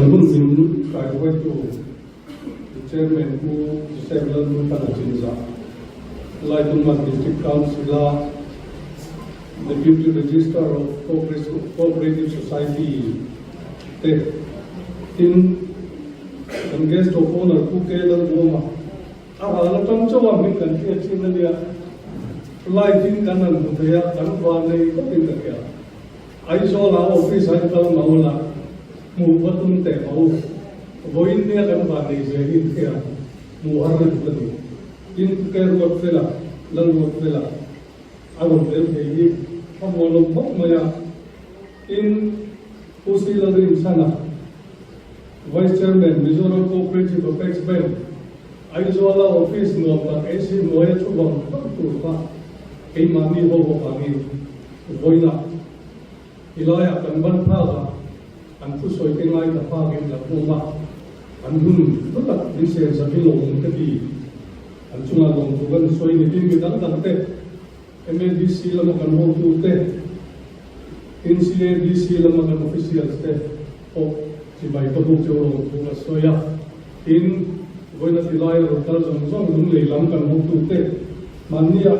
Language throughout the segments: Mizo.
Kan hun min kaihruaitu Chairman Pu Joseph Lalmuthana Chinzah, Laitungman District Council-a Deputy Registrar of Cooperative Society te, tin kan Guest of Honour Pu K Lalbuama, A ral atang chauh a hming kan hriat thin a nia. Live in kan han hmu thei a, kan van nei khawp in ka hria. Aizawl ah office ah i kal mau la, hmuh va tum teh mau. Vawiin nia kan van nei zel hi hria, hmuh har lutuk a ni. Tin, Ke Ruat Fela, Lal Ruat Fela a rawn tel thei hi a mualawm khawp mai a. Tin, Pu Si Lalrinchhana, Vice Chairman, Mizoram Cooperative Apex Bank, Aizawla office nuam tak AC hnuaia thu vang vang tur kha keimahni ho ho vangin vawiinah tilaiah kan ban phak a, an thusawi te ngai ta phakin kan awm a, an hun hlu tak min sen sak hi lawmawm ka ti. An chungah lawmthu kan sawi ni tin mi dang dang te. MADC lama kan hotute, NCADC lama kan officials te pawh chibai ka buk cheu lo thu a sawi a. Tin, vawiina ti laia rawn kal zawng zawng lunglei lam kan hotute hmannia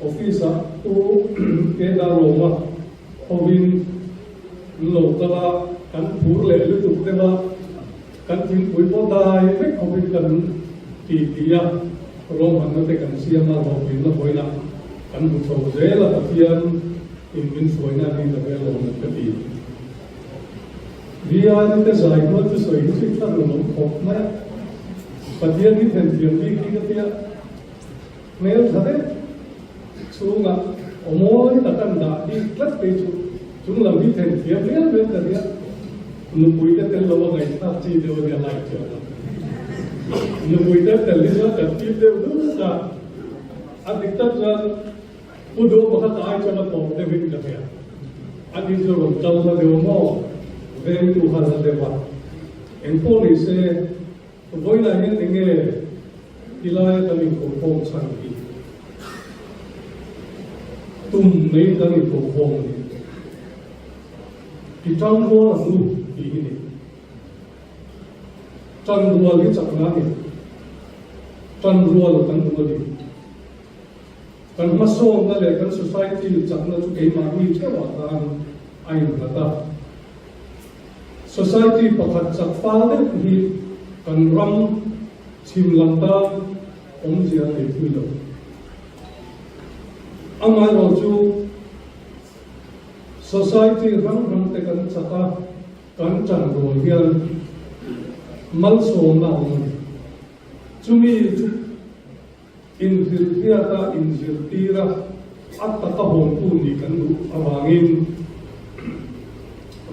office ah Pu Kedar Roma hovin an lo kal a, kan phur leh lutuk deuh a, Kan thingpui pawh dai vek khawpin kan ti ti a, ruahmanna te kan siam a, hlawhtlinna vawiinah kan hmu chho zel a, Pathian in min hruaina a ni ta vel lo ang ka ti. VI te zai hnuai chu sawi hi chu i thar lo awm khawp mai a, Pathian hi thenthiam bik hi ka tia, hmel tha deuh chhungah aw mawi tak an dah bik tlat phei chu chunglam hi thenthiam viau viau ka nia. Nupui te tel lo a ngaihthlak chi deuh a nia like chiah lo. Nupui te tel hi chuan kan tip deuh deuh a, a dik tak chuan Pu Duh pakhat ai chuan a tawp deuh in ka hria. Ani chu rawn kal na deuh maw vengtu kha la deuh a. Engpawh ni se vawiinah hian enge tilaia kan inkokhawm chhan hi tum nei kan inkokhawm a ni. I ṭang rual ang u tih hi ni. Ṭan rual hi chakna a ni. Ṭan rual kan duh a ni. Kan hmasawnna leh kan society chakna chu keimahni ṭheuhah khan a innghat a. Society pakhat chak fal deuh hi kan ram chhim lam tan awmzia a nei thui lo. Amaherawhchu, Society hrang hrang te kan chak a, kan ṭan rual hian malsawmna a awm a ni. Chumi chu inhrilhriat a, inzirtir a, a taka hawngtu nih kan duh avangin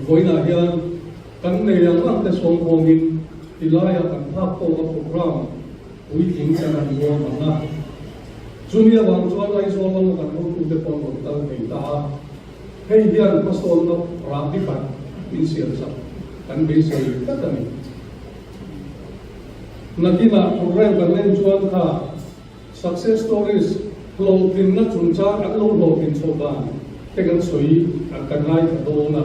vawiinah hian kan nei ang ang te sawmkhawmin tilaiah kan phak tawk a program puitling kan han ruam ang a. Chumi avang chuan Aizawl lama kan hotute pawh an rawn kal thei ta a, hei hian hmasawnna rahbi khat min siamsak kan beisei tlat a ni. Nakinah program kan en chuan kha success stories hlawhtlinna chungchang an lo hlawhtlin chhoh dan te kan sawi kan ngaithla dawn a.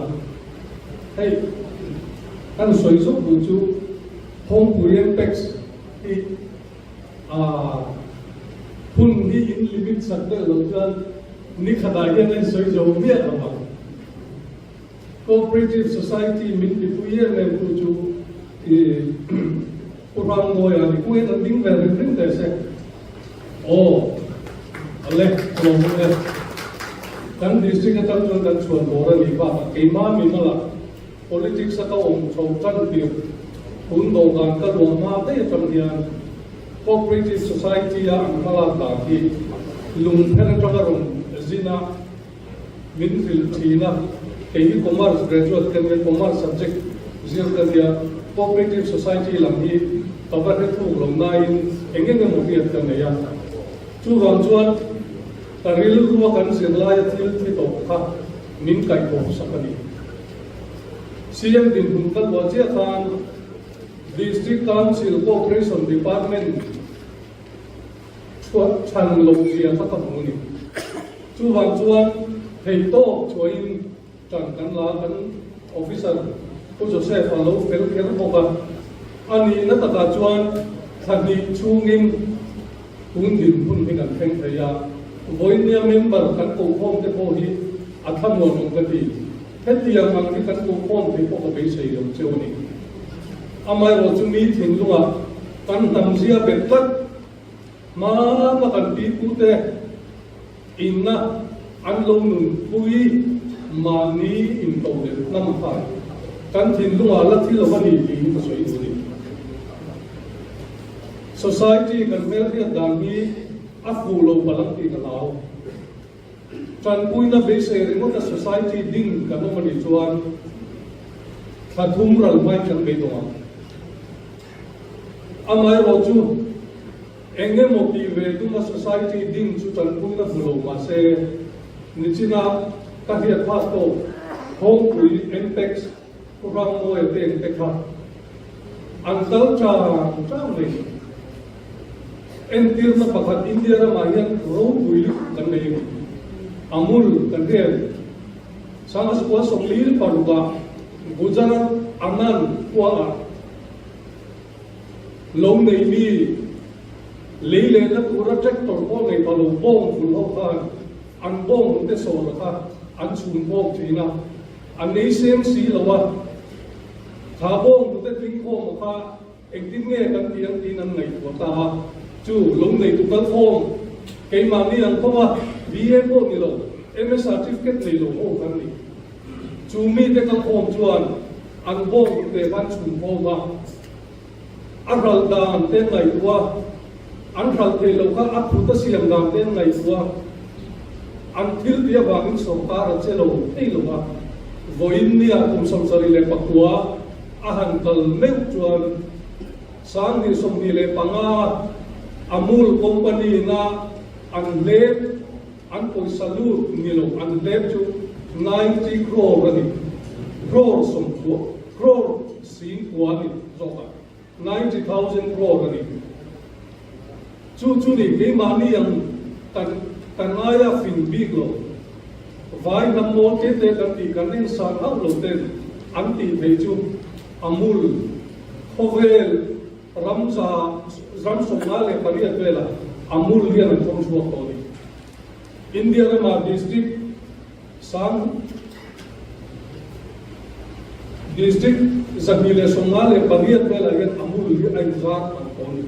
Hei kan sawi zawk duh chu Phawngpui Mpex hi a hun hi in limit sak deuh loh chuan ni khatah hian a insawi zo miah lo ang. Cooperative Society min tipui em em tu chu i Pu Rangmawia ni kawngin an ding ve ring ring teh se. Aw ale lawm e. Kan district atang chuan kan chhuan dawr a nih bakah keimah mimala Politics a ka awm chho tan tir tun dawhkan ka luah hma daih atang hian Cooperative Society a an hmalak dan hi lungpher atanga rawn zin a min hrilh thin a, kei hi Commerce graduate ka nia, Commerce subject zir ka nia, Cooperative Society lam hi ka va hre thuk lo nain eng eng emaw hriat ka nei a, chuvang chuan ka rilrua kan zirlaia thil thi tawh kha min kaihthawh sak a ni. CM dinhmun ka luah chiah khan District Council Cooperation Department chhuah chhan loh zia kha ka hmu a ni. Chuvang chuan theihtawp chhuahin tan kan la a, kan officer Pu Joseph a lo fel kher bawk a. A nihna takah chuan thla hnih chhungin tun dinhmun hi kan thleng thei a, vawinia member kan kohkhawm te pawh hi a thlamuan awm ka ti. Hetiang ang hi kan kohkhawm thei pawh ka beisei lo cheu a ni. Amaherawh chu mi thinlungah kan hnamzia bet tlat hmana kan pipute inna an lo nunpui mahni intodelh hnam khan kan thinlungah la thi lo a ni tih hi ka sawi duh a ni. Society kan hmelhriat dan hi a fuh lo palh ang tih ka hlau. Tanpuina beisei ringawta society ding kan awm a nih chuan thla thum ral hmain kan beidawng ang. Amaherawh chu eng emaw tih ve tuma society ding chu tanpuina hmu lo mah se nichina ka hriat phak tawh Thawngpui Mpex Rammawi te ang te kha an kal chang chang mai. Entirna pakhat India ramah hian ropui lutuk kan nei a ni. Amul kan hriat Sangha Sakua sawmli parukah Gujarat Anand khuaah lo nei mi lei lehna tura tractor pawh nei pa lo bawng vul ho khan an bawng te sawr kha an chhun bawk thin a. An ei seng si lo a, kha bawng tute tling khawm a kha engtin nge kan ti ang tiin an ngaihtuah ta a, chu lo neitu kal khawm keimahni ang khawm a, BA pawh ni lo, MS certificate nei lo ho kan ni. Chu mite kal khawm chuan an bawng tute khan chhun khawm a, a hralh dan te an ngaihtuah a, an hralh theih loh kha a phut a siam dan te an ngaihtuah a, an thil tih avangin sawrkar a che lo thei lo va, vawiin nia kum 74 a han kal meuh chuan 2025 Amul company na an hlep an pawisa lut ni lo an hlep chu 90 crore a ni, crore sawmkua crore singkua a ni zawk a. 90,000 crore a ni. Chu chu ni keimahni ang kan kan ngaia fing bik lo. Vai hnam mawl te te kan tih kan en san hauh lo ten an tih theih chu Amul, khawvel, ramza, ram 58 velah Amul hian an thawm chhuak tawh a ni. India ramah district Sang District 258 velah hian Amul hi a inzar ang tawh a ni.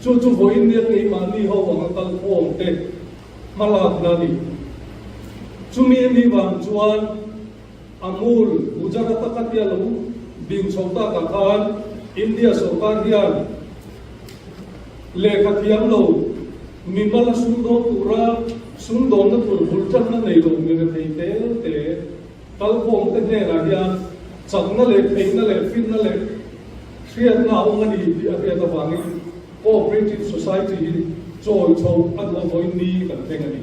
Chu chu vawiin nia keimahni ho anga kal khawm te hmalakna a ni. Chumi a nih vang chuan Amul Gujarat-a khatia lo ding chho takah khan India sorkar hian Lehkha thiam lo, mimal a sumdawn tura sumdawnna tur bul tanna nei lo mi rethei te te kalkhawm te hnenah hian chakna leh theihna leh finna leh hriatna a awm a ni tih a hriat avangin Cooperative Society hi chawi chho a duh avawiin ni kan thleng a ni.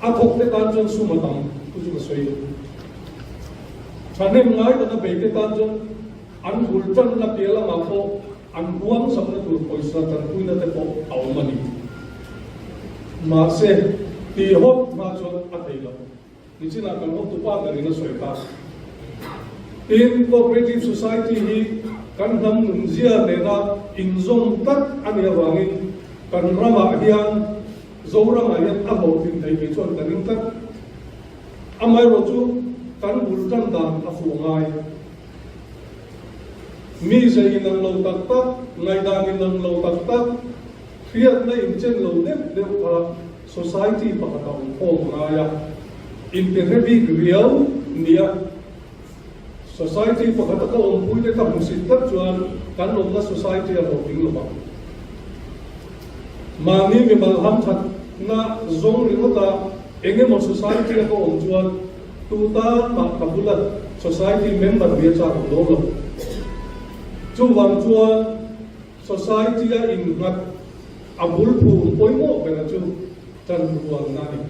A thawk te tan chuan sum a tam chu chu ka sawi lo. Thahnem ngai taka bei te tan chuan an bul tanna piah lamah pawh An huang zamna tur pawisa tanpuina te pawh a awm a ni. Mahse, tih hawt hma chuan a thei lo. Nichinah kan hawttupa berin a sawi kha. Tin, Cooperative Society hi kan hnam nunzia nena inzawm tlat a nih avangin kan ramah hian, Zoramah hian a hlawhtlin thei kei chuan ka ring tlat. Amaherawhchu, kan bul tan dan a fuh ngai. Mi zei inang lo tak tak, ngaihdan inang lo tak tak, hriatna inchen lo deuh deuh kha society pakhat a awm khawm ngai a, intihre bik riau nia. Society pakhata ka awmpuite ka hmusit tlat chuan kan awmna society a hlawhtling lo vang. Mahni mimal hamthatna zawng ringawta eng emaw society a ka awm chuan Tu tan mah ka bula society member nia chak awm dawn lo. Chuvang chuan society a innghat a bul phum pawimawh bera chu tanrualna a ni.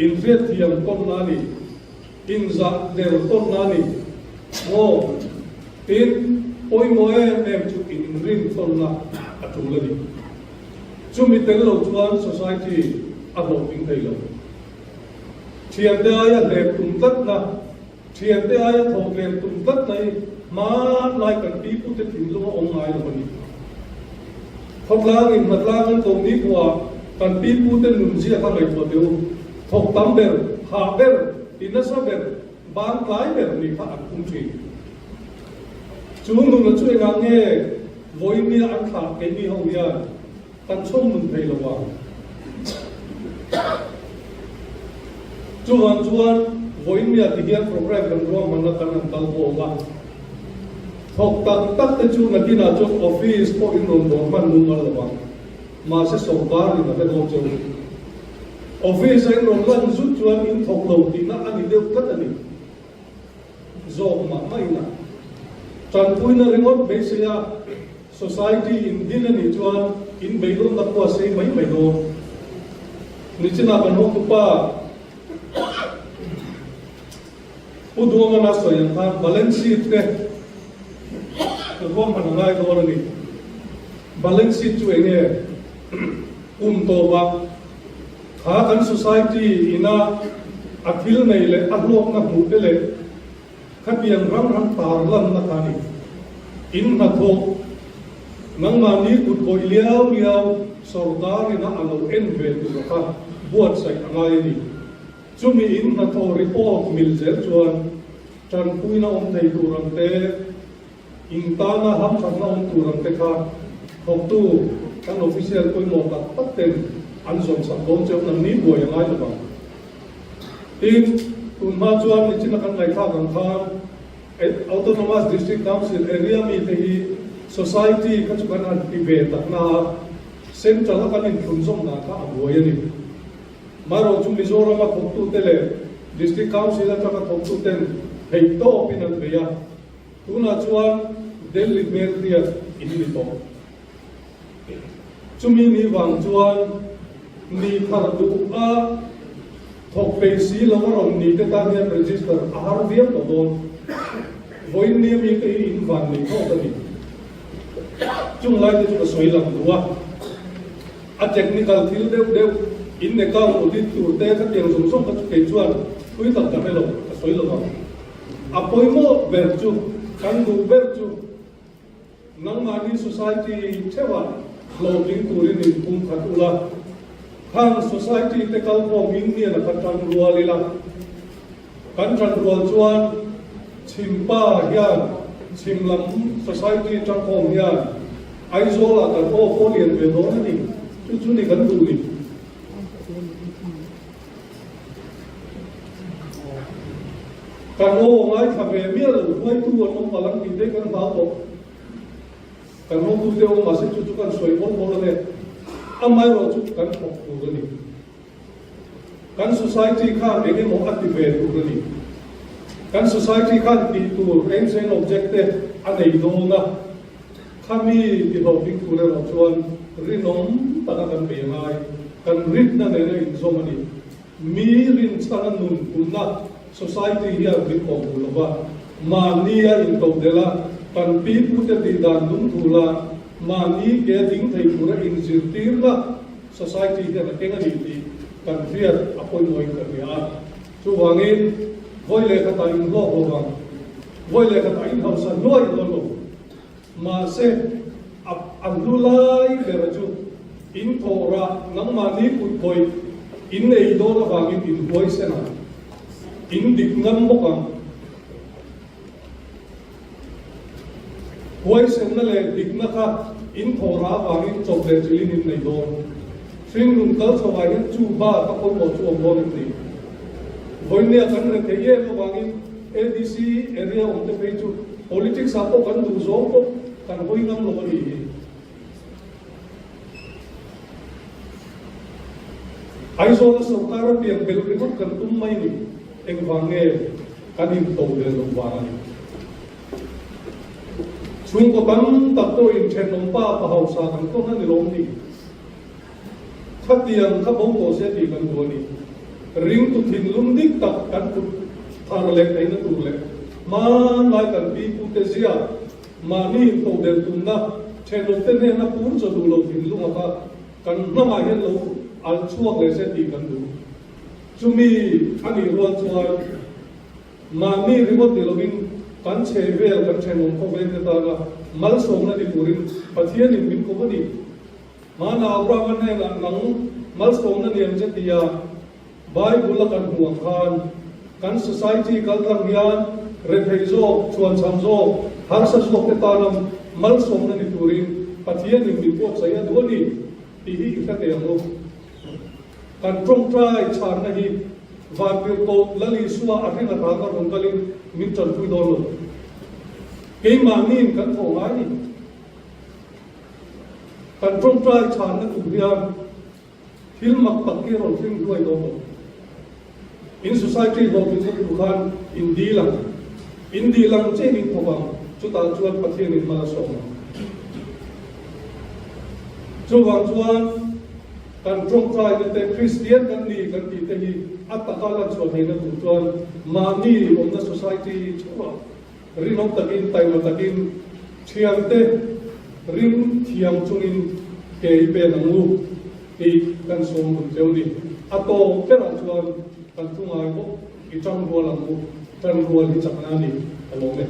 Inhriatthiam tawnna a ni. Inzah der tawnna a ni. Maw? Tin, pawimawh em em chu inrin tawnna a tul a ni. Chumi tel lo chuan society a hlawhtling thei lo. Thiante aia hlep tum tlatna. Thiante aia thawk lem tum tlat mai hmanlai kan pipute thinlung a awm ngai lo a ni. Khawtlang in hmatlang an ko ni khuah kan pipute nunzia kha ngaihtuah teh u. Thawk tam ber, hah ber, ti nasa ber, ban tlai ber ni kha an tum thin. Chu nuna chu engah nge vawinia an thlah keini ho hian kan chhawm nun thei lo ang. Chuvang chuan vawinia ti hian program kan ruahmanna kan han kal bawk a. Thawk tak tak te chu nakinah chuan office pawh in rawn dawr hman mumal lo ang. Mahse sawrkar in a hre dawn cheu. Office a in rawn lan zut chuan in thawk lo tihna a ni deuh tlat a ni. Zawk mah mah ina tanpuina ringawt beisei a society in din a nih chuan in beidawnna pawh a sei mai mai dawn. Nichinah kan hotupa Pu Duangana sawi ang khan balance sheet te ruahman a ngai dawn a ni. Balance sheet chu eng nge? Kum tawpah Kha kan society ina a thil nei leh a hlawkna hmuh te leh khatiang ram ram tar lanna kha a ni. In hnathawh nangmahni kut bawih liau liau sorkar ina a lo en ve tur kha buatsaih a ngai a ni. Chumi in hnathawh report mil zel chuan tanpuina awm thei tur ang te, In tana hamthatna awm tur ang te kha thawktu kan official pawimawh tak tak ten an zawm sak dawn cheu nang ni buai a ngai lo vang. Tin, tun hma chuan nichina kan ngaihthlak ang khan Autonomous District Council area mi te hi society kha chu kan han ti ve tak na a, central a kan inthlun zawm dan kha a buai a ni. Marawh chu Mizoram a thawktu te leh District Council atanga thawktu ten theihtawpin an bei a. Tunah chuan Delhi hmel hriat in ni tawh. Chumi ni vang chuan ni thar duh a thawk peih si lo a rawn ni te tan hian register a har viau tawh dawn. Vawiin ni ami te hi in van nei tawk a ni. Chung lai te chu ka sawi lang duh a. A technical thil deuh deuh in account audit tur te khatiang zawng zawng kha chu kei chuan thui tak ka hre lo, ka sawi lo vang. A pawimawh ber chu, kan duh ber chu nangmahni society theuhah hlawhtling turin inphum khat ula, khang society te kalkhawm Indian a kha tan rual ila, kan tan rual chuan chhimpa hian chhim lam society tangkhawm hian Aizawlah kan aw pawh lian ve dawn a ni, chu chu ni kan duh ni. Kan aw ngaithla ve miah lo hruaitu an awm palh ang tih te kan hlau tawh. Kan hotute awm mahse chu chu kan sawi bawl bawl a ni. Amaherawh chu kan thawk tur a ni. Kan society khan eng emaw a ti ve tur a ni. Kan society khan tih tur aims and object te a nei dawn a. Khami ti hlawhtling tur erawh chuan rinawm taka kan bei a ngai. Kan rinna nena inzawm a ni. Mi rinchhana nun punna society hian min awm duh lo va, mahni a intodelh a, kan pipute tih dan lungthul a, mahni ke ding thei tura inzirtirna society hian a keng a ni tih kan hriat a pawimawhin ka hria a. Chuvangin, vawi leh khatah inhlawk lo vang, vawi leh khatah inhausa hnuai dawn lo. Mahse, a a hlu lai ber chu in thawh rah nangmahni kut khawih in nei dawn avangin in huaisen ang, in dik ngam bawk ang. Huaisenna leh dikna kha in thawh rah avangin chawp leh chilhin in nei dawn. Hringnun kal chho ah hian chu bak a pawimawh chu awm dawn em ni? Vawinia kan rethei em avangin ADC area awmte phei chu Politics ah pawh kan duh zawng pawh kan hawi ngam lo a nih hi. Aizawl a sorkar a pian belh ringawt kan tum mai ni, engvang nge kan into del loh vang a ni. Chhungkaw tam tak pawhin thenawm pa pa hausa kan tawn a ni lawm ni. Khatiang kha bo tawh se tih kan duh a ni. Ringtu thinlung dik tak kan put thar leh theihna tur leh hmanlai kan pi pute zia mahni intodelh tumna thenawmte hnena pur chaw duh lo thinlunga kha kan hnamah hian lo alh chhuak leh se tih kan duh. Chumi a nih rual chuan. Mahni ringawt ni lovin kan chhe vel kan thenawm khawveng te tana malsawmna ni turin Pathianin min ko a ni. Hmana Abrahama hnenah nang malsawmna niang che tia Bible a kan hmuh ang khan kan society kaltlang hian rethei zawk, chhuanchham zawk, harsa zawk te tana malsawmna ni turin Pathianin min buatsaih a duh a ni tih hi i hre teh ang u. Kan tawngtai chhanna hi Vantirhkoh Lal Isua a ring atanga rawn kalin min tanpui dawn lo. Keimahniin kan thawh ngai ni. Kan tawngtai chhanna tur hian thil mak tak hi rawn thleng hluai dawn lo. In society hlawhtlinna tur khan in dil ang. In dil ang chiah in thawk ang. Chutah chuan Pathianin mal a sawm ang. Chuvang chuan kan tawngtaina te Kristian kan ni kan tih te hi a taka lan chhuah theihna tur chuan mahni awmna society theuhah rinawm takin taima takin thiante ring thiam chungin ke i pen ang u tih kan sawm vun cheu ni. A tawp berah chuan kan thu ngai bawk i tangrual ang u, tanrual hi chakna a ni ka lawm e.